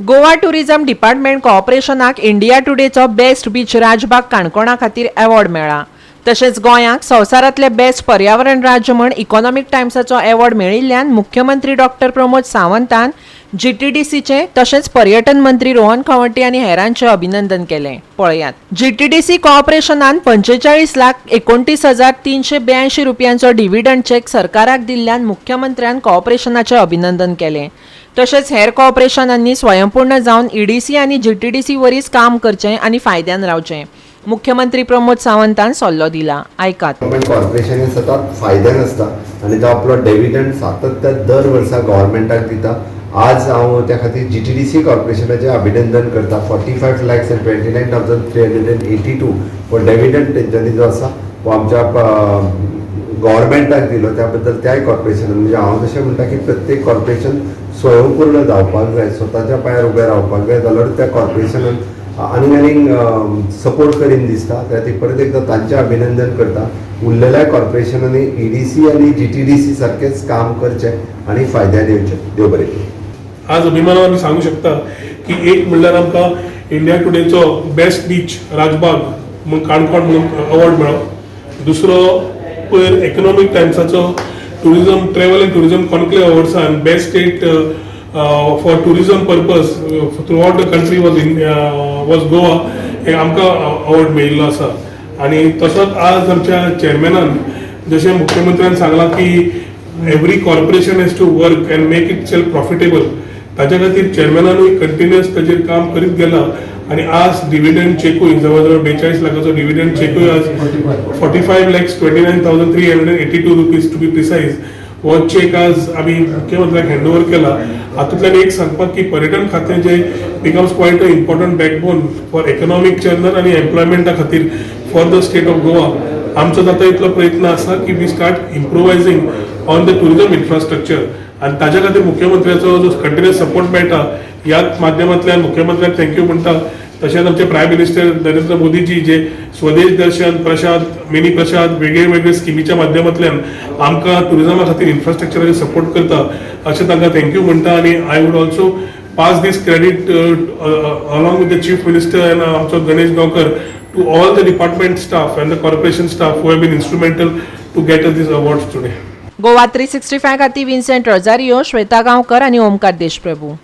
Goa tourism department कॉर्पोरेशनाक India टुडेचो best beach Rajbag काणकोणा खातीर अवॉर्ड मेळ्ळा. तशेंच गोंयाक संवसारांतले बेस्ट पर्यावरण राज्य म्हूण इकॉनॉमिक टायम्साचो अवॉर्ड मेळिल्ल्यान मुख्यमंत्री डॉक्टर प्रमोद सावंतान जीटीडीसीचे तशेंच पर्यटन मंत्री रोहन खंवटे आनी हेरांचे अभिनंदन केलें. पळयात, जीटीडीसी कॉर्पोरेशनान 45,29,382 रुपयांचो डिव्हिडंड चेक सरकाराक दिल्ल्यान मुख्यमंत्र्यान कॉर्पोरेशनाचें अभिनंदन केलें. तशेंच हेर कॉर्पोरेशनांनी स्वयंपूर्ण जावन ईडीसी आनी जीटीडीसी वरीच काम करचें आनी फायद्यान रावचें, मुख्यमंत्री प्रमोद सावंतान सल्लो दिला. आयकात. गव्हर्मेंट कॉर्पोरेशन हे सतत फायद्यान आसता आनी तो आपलो डेविडंड सातत्यान दर वर्सा गव्हर्मेंटाक दिता. आज हांव त्या खातीर जीटीडीसी कॉर्पोरेशनाचें अभिनंदन करता. 45 lakhs and 29,382 हो डेविडंड तेंच्यांनी जो आसा हो आमच्या गव्हर्मेंटाक दिलो, त्या बद्दल त्याय कॉर्पोरेशनान, म्हणजे हांव जशें म्हणटा की प्रत्येक कॉर्पोरेशन स्वयंपूर्ण जावपाक जाय, स्वताच्या पांयार उबें रावपाक जाय, जाल्यार त्या कॉर्पोरेशनान आनीक आनीक सपोर्ट करीन दिसता. त्या खातीर परत एकदां तांचें अभिनंदन करता. उरलेल्या कॉर्पोरेशनांनी ईडीसी आनी जीटीडीसी सारकेंच काम करचें आनी फायद्यान येवचें. देव बरें करूं. आज अभिमानान आमी सांगू शकता की एक म्हणल्यार आमकां इंडिया टुडेचो बेस्ट बीच राजबाग म्हूण काणकोण म्हणून अवॉर्ड मेळ्ळो. दुसरो, पयर इकॉनॉमिक टायम्साचो tourism travel and tourism conclave अवॉर्ड्सान best state for tourism purpose throughout the country was Goa हे आमकां अवॉर्ड मेळिल्लो आसा. आनी तसोच आज आमच्या चेअरमॅनान जशें मुख्यमंत्र्यान सांगलां की every corporation has to work and make itself profitable, ताच्या खातीर चेअरमॅनानूय कंटिन्युअस ताजेर काम करीत गेला आनी आज डिविडंड चेकूय जवळ जवळ 42 लाखाचो डिविडंड चेकूय आज, ₹45,29,382 to be precise, हो चेक आज आमी मुख्यमंत्र्याक हँड ओवर केला. हातूंतल्यान एक सांगपाक की पर्यटन खातें जे becomes quite a important backbone for economic channel आनी एम्प्लॉयमेंटा खातीर for the state of Goa. आमचो जाता इतलो प्रयत्न आसा की we start improvising on the tourism infrastructure आनी ताच्या खातीर मुख्यमंत्र्याचो जो कंटिन्युअस सपोर्ट मेळटा, ह्याच माध्यमांतल्यान मुख्यमंत्र्याक thank you म्हणटा. तशेंच आमचे प्रायम मिनिस्टर नरेंद्र मोदीजी जे स्वदेश दर्शन, प्रसाद, मिनी प्रसाद, वेगळे वेगळे स्किमीच्या माध्यमांतल्यान आमकां टुरिझमा खातीर इन्फ्रास्ट्रक्चराचेर सपोर्ट करता, अशें तांकां thank you म्हणटा. आनी I would also pass this credit along with the Chief Minister and आमचो Ganesh Gaonkar to all the department staff and the corporation staff who have been instrumental to get us these awards today. Goa 365 खातीर Vincent Rosario, Shweta Gaonkar आनी ओमकार देशप्रभू.